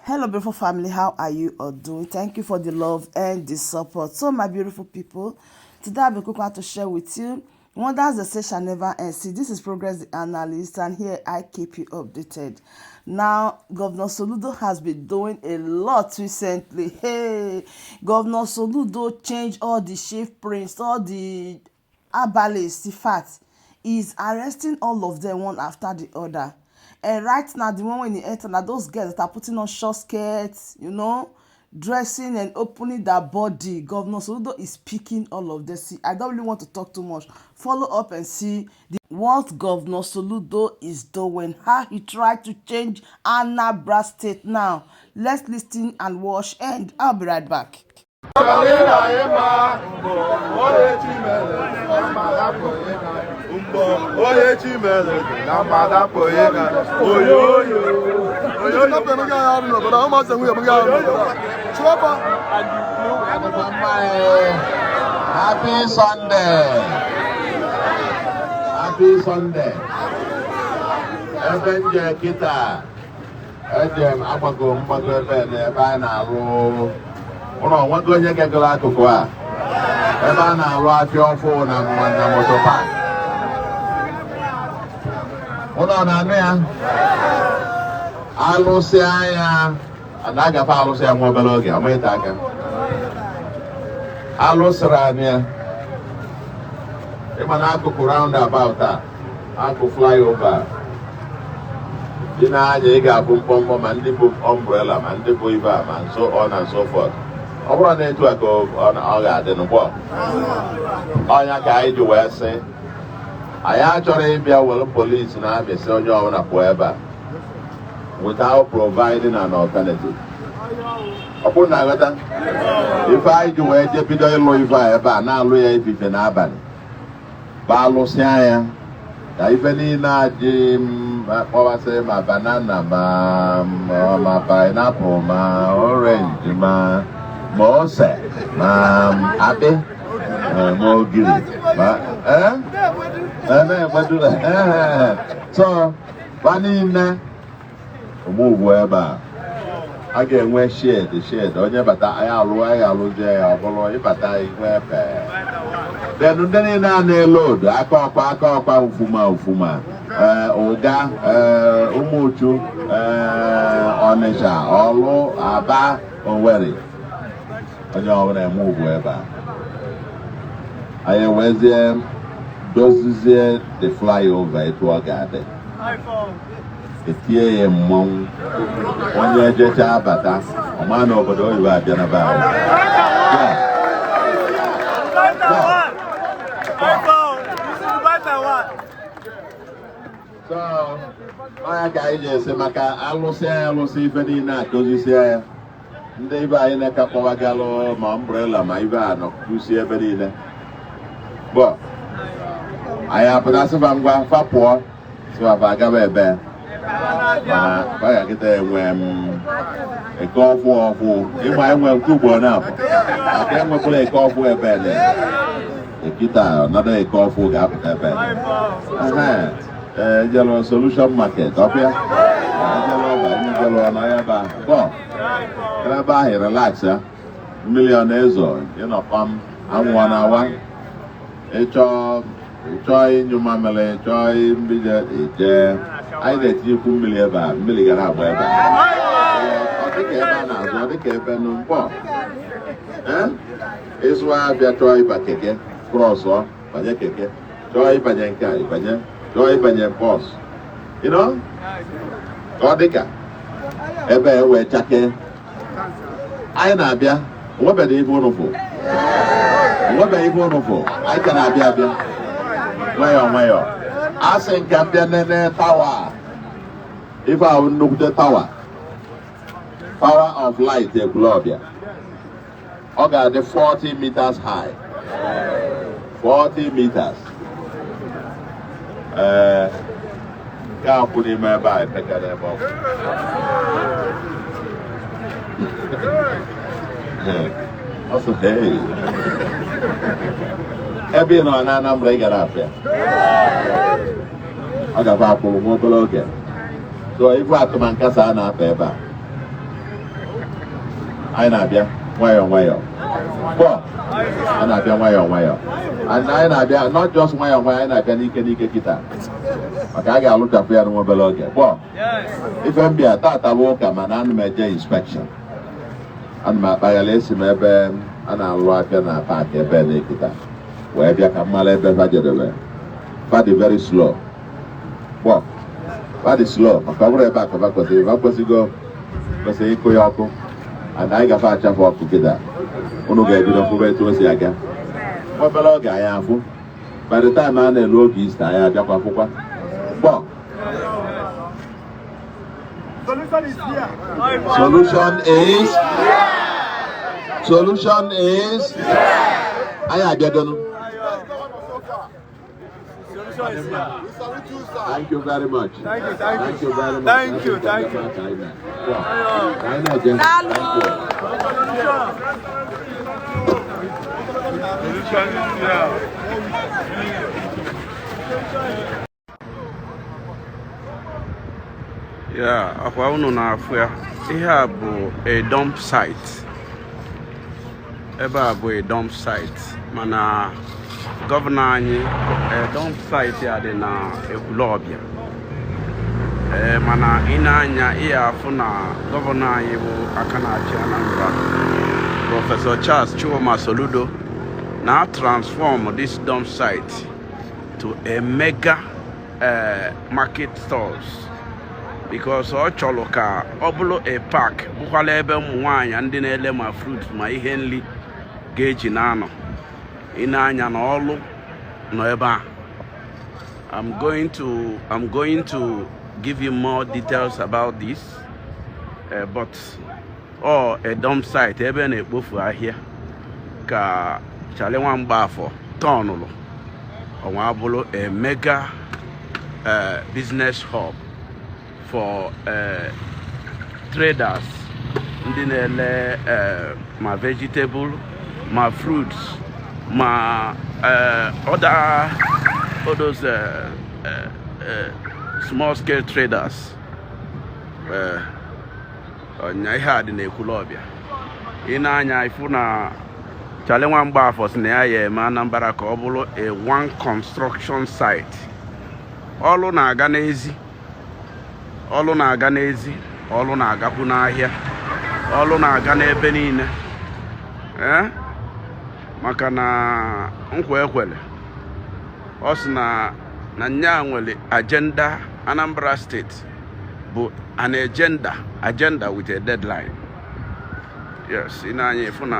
Hello, beautiful family. How are you all doing? Thank you for the love and the support. So, my beautiful people, today I'll be quick to share with you wonders the say shall never end. See, this is Progress the Analyst, and here I keep you updated. Now, Governor Soludo has been doing a lot recently. Hey, Governor Soludo changed all the chief prints, all the herbalists. In fact, is arresting all of them one after the other. And right now, the one when he enter, now those girls that are putting on short skirts, dressing and opening their body. Governor Soludo is picking all of them. See, I don't really want to talk too much. Follow up and see what Governor Soludo is doing, how he tried to change Anambra State now. Let's listen and watch, and I'll be right back. Onye Chimere na mmadụ apụghị na oyoyo. Happy Sunday. Happy Sunday. Ebe nje kịta eje m agbago mgbago ebe na ebe a na-arụ ụlọ nwago onye gagoro akụkụ a ebe a na-arụ afịa ọfụ na na motor park. Ụlọ na-anụ ya alụsị anya na-agafe alụsị ya nwa obere oge ọmaịta aka alụsịrị anyị ya ịma n'akụkụ roundabout a akụ flyover dị n'anya ị ga-abụ mkpọmkpọ ma ndị bụ umbrella ma ndị bụ ibe a ma so on and so forth. Ọ bụrụ na etu a ka ọ ga-adị n'ụgbọ ọnya ka anyị ji wee sị anyị achọrọ ịbịa were polisi na-amịsị onye ọbụla pụọ ebe a without providing an alternative. Ọ bụrụ na aghọta ife anyị ji wee jee bido ịlụ ife a ebe a na-alụ ya ifife n'abalị bụ alụsịa ya ka ife niile a dị kpọwasị ma banana ma pineapple ma orange ma ose ma akpị ma ogiri ma na-egbedu so ba niile omugwu ebe a a ga-enwe shed onye bata anyị alụ anyị alụzie ya ọ bụrụ ịbata inwe ebe then ndị niile a na-ele odo aka ọkpa aka ọkpa ufuma ufuma ụga ụmụuchu ọnịsha ọlụ Aba Owerri onye ọbụla eme ugwu ebe a anyị ewezie dozizie the flyover etu ọ ga-adị etie ya mmọnwụ onye jecha abata ọma na obodo oyibo abịa na be anyị. Yeah. iPhone. You should buy that one. So, ọnya ka anyị ji esi maka alụsịa ya alụsị ife niile a dozisie ya ndị ibe anyị na-eka kpọwagalụ ma umbrella ma ibe a nọkwusie ebe niile bụ anyị apụta sịfa ngwa fa pụọ sịfa fa agaba ebe mana fa ga-akịta enwe m eke ọfụ ọfụ ịma enwe nke ugboro na-abụ maka enwekwala eke ọfụ ebe na ekita ọnọdụ eke ọfụ ga-apụta ebe. Ee, ejelu Solution Market ọbịa ejelu ọba ejelu ọnọ ebe ahụ bọ ebe ahụ relax ya mmiri ọ na-ezo ịnọkpam anwụ ọ na-awa ịchọọ ịchọọ ịnyụ mamịrị ịchọọ mmiri ije anyị na-etinyekwu mmiri ebe a mmiri gara agba ebe a ọ dịka ebe a na-azụ ọ dịka ebe nụ mkpọ ịzụ abịa chọọ ịba keke cross banye keke chọọ ịbanye nke a ịbanye chọọ ịbanye bus ka ọ dịka ebe e wee chake anyị na-abịa onwebeghị ife ụnụ fụ onwebeghị ife ụnụ fụ anyị ka na-abịa abịa nwayọọ nwayọọ a sị nke mbịa nene tower ife ahụ nnukwute tower Tower of Light Ekwulọbịa ọ ga-adị 40 meters high, 40 meters. Ee, ga-akwụ n'ime ebe a epekere ebe ọ kwụ. Ọ sị, "Hey." Ebe ị nọ na Anambra ị gara afịa ọ gaba akwụrụ nwa obere oge so ife atụma nkasa a na-akpa ebe a. Anyị na-abịa nwayọọ nwayọọ gbọ. Anyị na-abịa nwayọọ nwayọọ, and anyị na-abịa not just nwayọọ nwayọọ, anyị na-abịa n'ike n'ike kịta, maka a ga-alụchapụ ya nwa obere oge gbọ. Ife m bịa tata bụ ụka, mana ana m eje inspection, ana m akpaghalị. Esi m ebe a na-alụ afịa na park ebe na-ekita wee bịa ka m mara ebe fa jedebe. Fa dị very slow gbọ, fa dị slow, maka ọ bụrụ ebe a ka fa kwesịrị, fa kwesịgo kwesịrị ịkụ ya ọkụ, and anyị gafe achafụ ọkụ kịta. Unu ga-ebido fụba etu o si aga. Obere oge anyị afụ, by the time a na-elu oge Easter, anyị abịakwa fụkwa gbọ. Solution is here. Solution is, solution is, anyị abịagonu. Solution is here. Thank you very much. Thank you, thank you. Thank you very much. Thank you, thank you. Anyị na-eje. Thank you. Solution is here. Ya akwa unu na-afụ ya, ihe a bụ a dump site. Ebe a bụ a dump site, mana gọvanọ anyị, a dump site a dị na Ekwulọbịa. Ee, mana ị na-anya ihe afụ na gọvanọ anyị bụ aka na-achị Anambra, Professor Charles Chukwuma Soludo, na transform this dump site to a mega market stores, because ọ chọrọ ka ọ bụrụ a park, bụkwala ebe ụmụ nwaanyị ndị na-ele ma fruit ma ihe nri ga-eji na-anọ. Ị na-anya na ọlụ nọ ebe a. I'm going to give you more details about this, but ọ a dump site ebe a na-ekpofu ahịa ka Charlie Nwa Mgbafọ tọnụlụ ọnwa abụrụ a mega business hub for traders, ndị na-ele ma vegetable ma fruits ma other all those small scale traders. Ọnya ihe a dị n'Ekwulọbịa. Ị na-anya ifu na Charlie Nwa Mgbafọ sị na ya ya eme Anambra ka ọ bụrụ a one construction site. Ọlụ na-aga n'ezi, ọlụ na-aga n'ezi, ọlụ na-agakwu n'ahịa, ọlụ na-aga n'ebe niile, ee, maka na nkwa ekwele ọ sị na nya nwere agenda. Anambra State bụ an agenda with a deadline. Yes, ị na-anya ịfụ na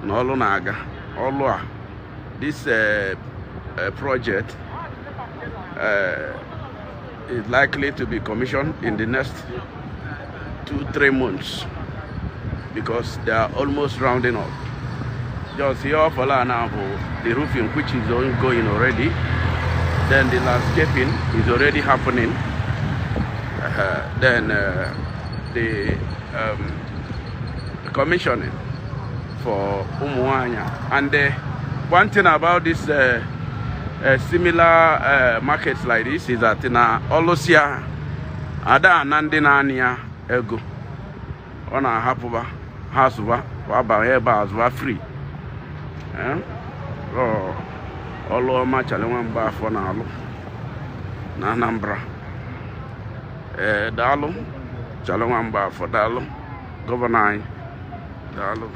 ọlụ na-aga. Ọlụ a, this project is likely to be commissioned in the next 2-3 months, because they are almost rounding up. Just here for now, the roofing, which is ongoing already, then the landscaping is already happening. Then the commissioning for Umuanya. And one thing about this similar markets like this is that na ọlụsịa ada ana ndị na-anị ya ego, ọ na-ahapụba ha zụba abanye ebe a zụba free. Eh? Ọ ọlụ ọma Charlie Nwa Mgbafọ na-alụ na Anambra. Ee, daalụ Charlie Nwa Mgbafọ, daalụ gọvanọ anyị, daalụ.